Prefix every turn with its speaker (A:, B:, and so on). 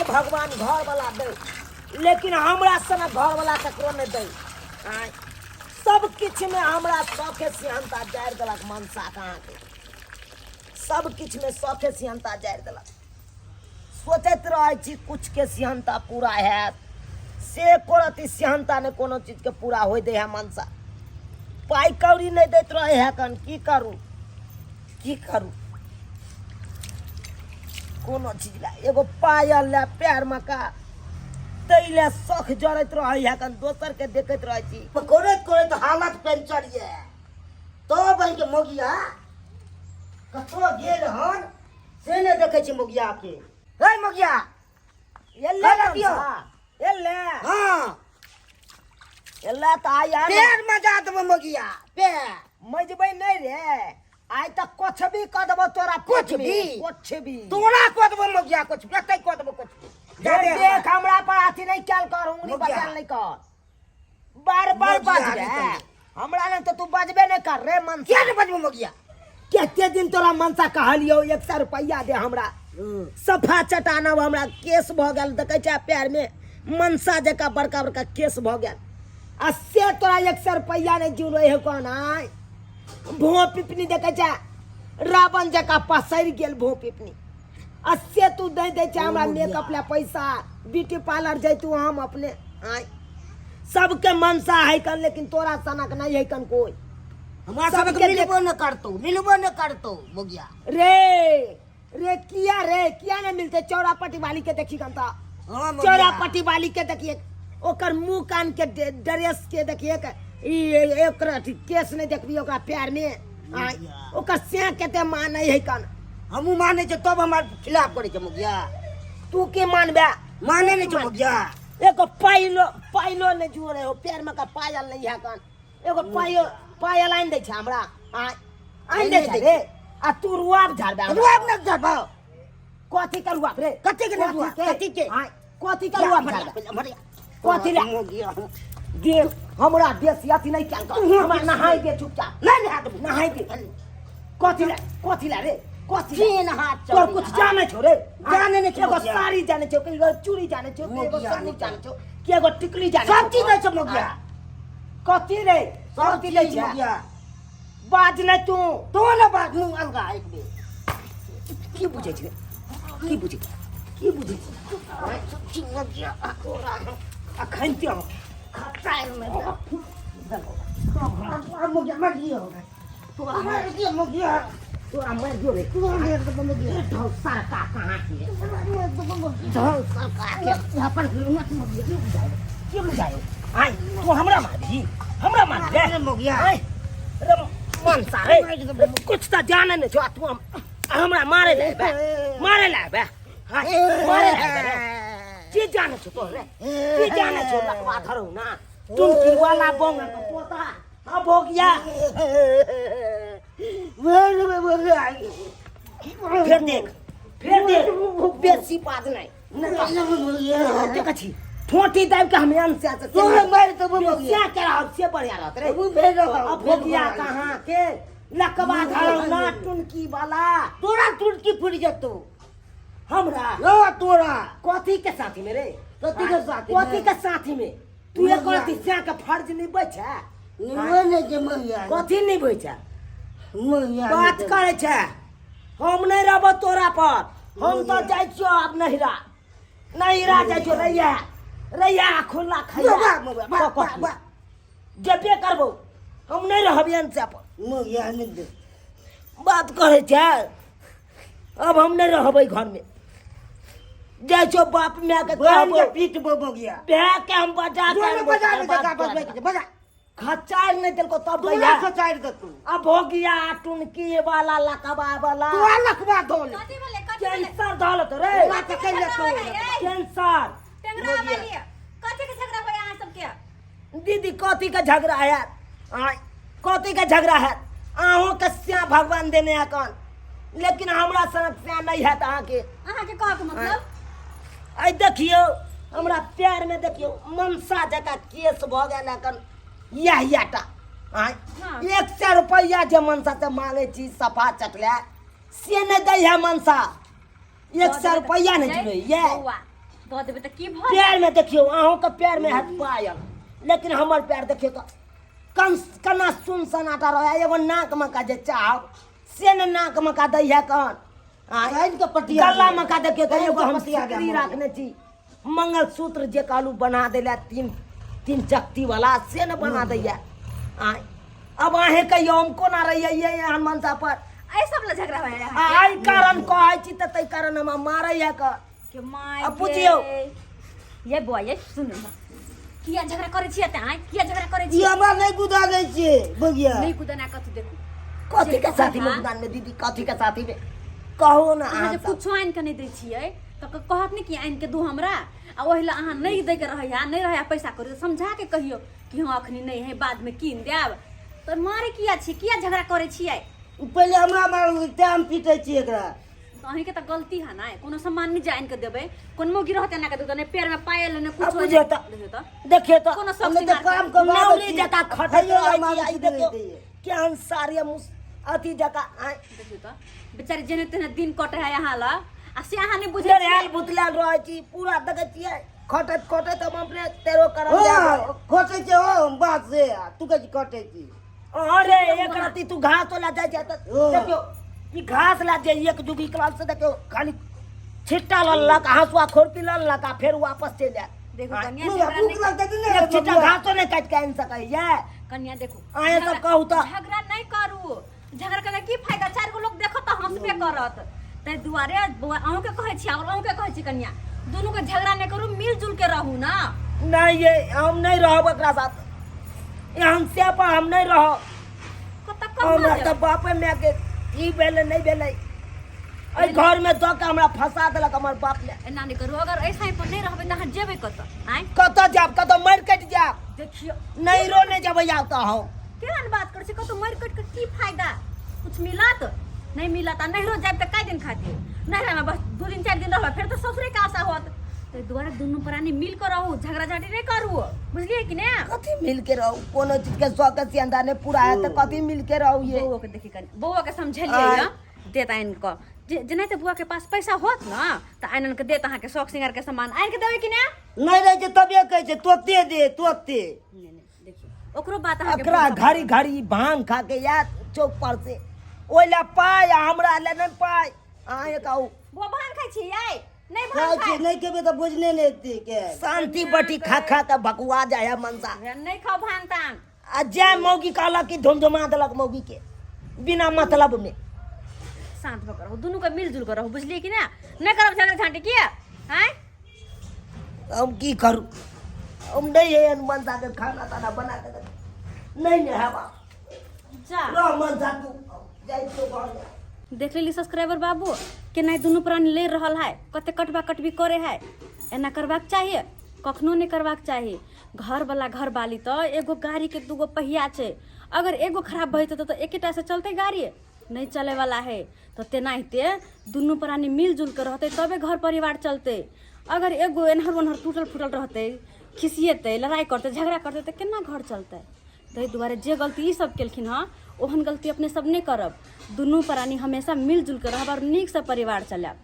A: छियै भगवान घरवला दै, लेकिन हमरा सनक घरवला ककरो नहि दै। आँय, सब किछुमे हमरा शौखे सिहन्ता जारि देलक मनसाके। अहाँके सब किछुमे शौखे सिहन्ता जारि देलक। सोचैत रहै छी किछुके सिहन्ता पूरा हैत, से एको रत्ती सिहन्ता नहि कोनो चीजके पूरा होइ दै है मनसा। पाइ कौड़ी नहि दैत रहै है कन, की करू की करू? कोनो चीज लए, एगो पायल लए पैरमे का ताहि लए शौख जरैत रहै है कन, दोसरके देखैत रहै छी।
B: करैत करैत हालत पेंचर ये तो बन के मोगिया कतौ गेल हन से नहि देखै छी मोगिया के। हे मोगिया,
A: एलै।
B: खाना दियौ।
A: एलै।
B: हाँ।
A: एलै तऽ आइ आन।
B: पैर मजा देबो मोगिया, पैर
A: मजबै नहि रे, आइ तऽ कुछ भी कऽ देबो तोरा।
B: कुछ भी?
A: कुछ भी
B: तोरा कऽ देबो मोगिया, कुछ भी एतै कऽ देबो, कुछ भी। जा
A: देख
B: दे।
A: देख, हमरा पर अथी नहि कयल कर, उंगली
B: मोगिया।
A: बजायल नहि कर, बार बार
B: मोगिया,
A: बजबे
B: नहि करियै।
A: हमरा नहि तऽ तू बजबे नहि कर रे मनसा।
B: किया नहि बजबो मोगिया?
A: कते दिन तोरा मनसा कहलियौ, 100 रुपैआ दे हमरा, सफा चटानब, हमरा केस भऽ गेल, देखै छै पैरमे मनसा जकाँ बड़का बड़का केस भऽ गेल, आ से तोरा 100 रुपैआ नहि जुड़ै है कोन। आय भों पिपनी देखै छै, रावण जकाँ पसरि गेल भों पिपनी, आ से तू दे दै छै हमरा मेकअप लए पैसा, ब्यूटी पार्लर जैतू हम अपने। आय सबके मनसा है कन, लेकिन तोरा सनक नहीं है कन कोई।
B: हमरा सबके
A: सबके
B: मिलबो न करतौ, मिलबो न करतौ मोगिया।
A: रे रे, किया रे, किया नहीं मिलते? चौरा पट्टी वाली के देखी कन त।
B: हाँ मोगिया।
A: चौरा पट्टी वाली के देखिए, ओकर मुंह कान के ड्रेस के देखिए, के ई ओकर अथी केस नहीं देखबी ओकरा पैर में। आय, ओकर से कते मानै है कन।
B: हमहूँ मानै छियै तब हमरा खिलाफ करै छै मोगिया।
A: तू के मानबे?
B: मानै नहि छै मोगिया।
A: एगो पाइलो पाइलो नहीं जुड़े हो पैर में का, पायल नहीं है कन, एगो पायो पायल आनि दै छै हमरा। आय आनि दै छै रे, आ तू रुआब झाड़बे हमरा।
B: रुआब नहि झाड़बौ।
A: कथी के रुआब रे?
B: कथी के नहि रुआब? कथी के?
A: आय कथी के रुआब झाड़बे?
B: मरिया।
A: कथी ले?
B: मोगिया।
A: देख, हमरा बेसी अथी नहीं कयल कर, हमरा नहाय दे चुपचाप।
B: नहि नहा देबौ।
A: नहाय दे। कथी ले, कथी ले रे, कथी ले?
B: चीन हाथ
A: तोर कुछ जाने छौ रे?
B: जाने नहि छौ
A: एगो
B: मोगिया।
A: साड़ी जाने छौ कि एगो चूड़ी जाने छौ कि एगो
B: मोगिया
A: सिंदूर
B: नहि।
A: जाने छौ कि एगो टिकली जाने
B: सब
A: छौ?
B: चीज दै छौ मोगिया।
A: कथी रे?
B: सब
A: कथी दै
B: चीज
A: छै?
B: मोगिया।
A: बाज नहि तू।
B: तो ने बात मुँह अलगा एक बेर।
A: की बुझै छै, की बुझै, की बुझै छै?
B: मोगिया।
A: तोरा अखन ते हम खटाइमे
B: मोगिया मर दियो,
A: तोरा
B: मर दियो मोगिया।
A: तोरा मारि दियो रे।
B: तोरा मारि देबो मोगिया।
A: ढोल सरका कहाँ के?
B: मारि देबो मोगिया।
A: ढोल सरका के
B: अपन मत मोगिया।
A: की बुझायो, की बुझायो? आय तू हमरा मारबी, हमरा मारबी रे?
B: रे मोगिया।
A: आय रे मनसा रे, कुछ तऽ जाने नहि छौ, आ तू हमरा मारे ले बे, मारे ले बे, आय मारे ले बे रे। की जाने छौ तोहर रे, की जाने छौ? लकवा धरू ना टुनकी वाला बोंग के पोता। अब हो गया। फिर देख, फिर देख, बेसी बात नहीं देखै छी, ठोटी दाबि के हम एन से
B: तोरे मारि देबो मोगिया।
A: से के रहब से बढ़िया रहत रे।
B: तू भेज रहब।
A: अब हो गया कहाँ के लकवा धरौ ना टुनकी वाला।
B: तोरा टुनकी फुटि जेतौ।
A: हमरा?
B: हाँ तोरा।
A: कथी के साथी में रे?
B: कथी के साथी में?
A: कथी के साथी में? तू एक अथी स्या के फर्ज निभै छै?
B: निभै नहि छै मोगिया।
A: कथी निभै छै?
B: मोगिया।
A: बात करै छै। हम नहि रहबो तोरा पर, हम तऽ जाइ छियौ आब नहिरा, नहिरा जाइ छियौ। रैया रैया खुला खैया
B: वाह, वाह, वाह, वाह, वाह।
A: जेबे करबो, हम नहि रहबियन से पर।
B: मोगिया नहि दे।
A: बात करै छै। अब हम नहि रहबै घरमे, जाइ छियौ बाप माय के
B: बहन के
A: कहबो।
B: पीटबो मोगिया।
A: बे के हम बजा के
B: जोर
A: आनबो,
B: बजा
A: तकर
B: दे,
A: बाद
B: जगह
A: तोरा
B: बजबै के बजा।
A: खचाइल नहि देलको तब
B: तोरा
A: गैया।
B: खचाइर देतौ।
A: अब हो गया टुनकी वाला लकवा वाला।
B: तोरा लखवा धोल।
C: कथी भेलै, कथी भेलै?
A: कैंसर धल तो रे।
B: तोरा तऽ कहि लेतौ।
A: कैंसर।
C: टेंगरा वाली, कथी के झगड़ा होय अहाँ सबके?
A: दीदी, कथी के झगड़ा है? आय कथी के झगड़ा है? अहूँ के श्या भगवान देने है कौन, लेकिन हमरा सनक श्या नहीं है अहाँके।
C: अहाँके कहऽ के मतलब?
A: आइ देखियौ, हमरा पैर में देखियौ, मनसा जकाँ केस भऽ गेल एखन इएह इएह टा। आँय 100 रुपैआ जे मनसा से मांगै छी सफा चटले, से नहि दै है मनसा। 100 रुपैआ नहि जुड़ैए।
C: बौआ, दऽ देबै तऽ की भऽ
A: पैर में देखियौ अहूँ के पैर में हैत पायल लेकिन हमर पैर देखियौ तऽ कन कना सुन सनाटा रहै एगो नाक मका जे चाहब से ने नाक मका दै है कन आ
B: आनि के पटिया
A: गला मका देखियौ तऽ एगो हम
B: पटिया दे
A: सिकरी
B: हमरा।
A: राखने छी मंगलसूत्र जे कहलू बना देला तीन तीन चक्ती वाला से ने बना दैया आय अब अहें कहियो हम कोना रहियै एहन मनसा पर
C: एहि सब लए झगड़ा होय
A: आ एहि कारण कहै छी तऽ ताहि कारण हमरा मारैया कऽ
C: के my
A: अब बुझियौ।
C: ये बौआ ये सुनू ने किया झगड़ा करै छियै तऽ आँय किया झगड़ा करै
B: ई
C: छियै
B: हमरा नहि गुदा दै छियै बगिया
C: नहि कुदना कथी देखू
A: कथी के साथी में
C: हाँ।
A: दुकान में दीदी कथी के साथी में कहो ना
C: अहाँ
A: अहाँ
C: जे
A: सब।
C: कुछो आनि कऽ नहि दै छियै तऽ कहत नहि कि आनि कऽ दू हमरा आ ओहि लए अहाँ नहि दैके रहैया नहि रहैया पैसा करू तऽ समझा के कहियौ कि हँ अखनी नहि है बादमे कीन देब तऽ मारे किया छी किया झगड़ा करै छियै
B: ओ पहिले हमरा मारल तें हम पीटै छियै एकरा
C: तऽ अहीँके तऽ गलती है ने कोनो सामान नहि जे आनि कऽ देबै कोनो मौगी रहत एना कऽ देबै नहि पैरमे पायल नहि
A: आब
C: कुछो
A: बुझियौ तऽ।
C: देखियौ तऽ
A: देखियौ तऽ
C: कोनो शौक
B: हमे तऽ
C: सिंगार
B: काम कऽ
A: नौली जकाँ खटैत
B: खाइयो
A: रहै छी,
B: मारै
A: आई
B: छी
A: देखियौ
B: दैये।
A: केहन सारे मुस अथी जकाँ आँय
C: देखियौ तऽ बेचारी जेने तेने दिन कटे है अहाँ लग आ से अहाँ नहि बुझै
A: डेढ़ायल भुतलायल रहै छी पूरा देखै छियै खटैत खटैत हम अपने तेरो करम
B: ओ
A: जा गेल।
B: खटै छै ओ हम बात से आ तू कहै छी खटै छी
A: अरे एक रत्ती तू घास ला जाइ छै तऽ
B: ओ।
A: देखियौ ई घास ला जे एक जुगी क्लास से देखियौ खाली छिट्टा ललक हँसुआ खुरपी ललक आ फेर वापस चलि आयल
C: देखो
A: हाँ,
C: कन्या
B: नहि,
C: झगड़ा
B: भूख
C: नहि
B: लगतै तऽ नहि
A: एक छिट्टा
B: बबुआ।
A: घासो नहि काटि के आनि सकैया
C: कन्या देखो
A: अहें सब कहू तऽ।
C: झगड़ा नहि करू झगड़ा करके की फायदा चारि गो लोग देखत तऽ हंसबे करत ताहि दुआरे बौआ अहूँके कहै छी आओर अहूँके कहै छी कन्या दुनूके झगड़ा नहि करू मिलजुल के रहू ना
A: नहीं ये हम नहीं रहब एकरा साथ एहन से पर हम नहीं रहब
C: कतऽ कहाँ
A: हमरा
C: जायब?
A: तऽ बापे माय के की भेलै नहि भेलै एहि घर में दऽ के हमरा फंसा देलक हमर बाप ने
C: एना नहि करू अगर ऐसा पर नहि रहबै तऽ अहाँ जेबै कतऽ आँय
A: कतऽ जायब कतऽ मरि कटि जायब
C: देखियौ
A: नैरो नहि जेबै आब तऽ हम
C: केहन बात करै छी कतौ मरि कटि कऽ की फायदा कुछ मिलत नहि मिलत आ नैहरो जायब तऽ कै दिन खातिर नैहरामे बस 2 दिन 4 दिन रहबै फेर तऽ ससुरेके आशा होत ताहि दुआरे दुनू प्राणी मिल कऽ रहू झगड़ा झाँटी नहि करू बुझलियै कि ने
A: कथी मिल के रहू कोनो चीज के शौक सियंदा नहि पूरा है तऽ कथी मिल के रहू ये
C: बौआ के देखी कनि बौआ के समझेलियै
A: आय।
C: यऽ देत आनि कऽ जे जेनाहिते बौआ के पास पैसा होत ने तऽ आनि आनि कऽ देत अहाँके शौक सिंगार के सामान आनि कऽ देबै कि ने
B: नहि रहै छै तबे कहै छै तोते दे तोते
C: नहि नहि देखियौ ओकरो बात अहाँके
A: एकरा
C: बुझऽ
A: घड़ी घड़ी भांग खा के आयत चौक पर से ओहि ला पाइ आ हमरा ले नहि पाइ अहाँ कहू
C: बौआ भांग खाइ छी आइ नहि
B: खाइ
C: भांग
B: छी
C: खाइ
B: नहि खेबै तऽ भोजने नहि हेतै के
A: शांति बटी खा खा के बकवा जाइ है मनसा
C: नहि खाउ भांग तांग
A: आ जाय मौगी कहलक कि धुमधुमा देलक मौगी के बिना मतलब में
C: शांत भऽ कऽ रहू दुनू के मिलजुल कऽ रहू बुझलियै कि ने नहि करब झगड़ा झाँटी किया आँय
A: हम की करू हम नहीं है मनसा के खाना ताना बना के दे। नहीं नहीं है
C: जा
A: रह मनसा तू जाइ छियौ घर में।
C: देख लेली सब्सक्राइबर बाबू केना दुनू प्राणी लड़ि रहल है कते कटबा कटबी करे है एना करबाक चाहिए कखनो नहि करबाक चाही घरवला घरवाली तऽ एगो गाड़ीके दूगो पहिया छै अगर एगो खराब भऽ जेतै तऽ एकेटा से चलतै गाड़ी नहि चलैवला है तऽ तेनाहिते दुनू प्राणी मिलजुल कऽ रहतै तबे घर परिवार चलतै अगर एगो एन्हर ओन्हर टूटल फूटल रहतै खिसिएतै लड़ाइ करतै झगड़ा करतै तऽ केना घर चलतै ताहि दुआरे जे गलती ई सब केलखिन हँ ओहन गलती अपने सब नहि करब दुनू प्राणी हमेशा मिलजुल कऽ रहब आओर नीकसँ परिवार चलायब।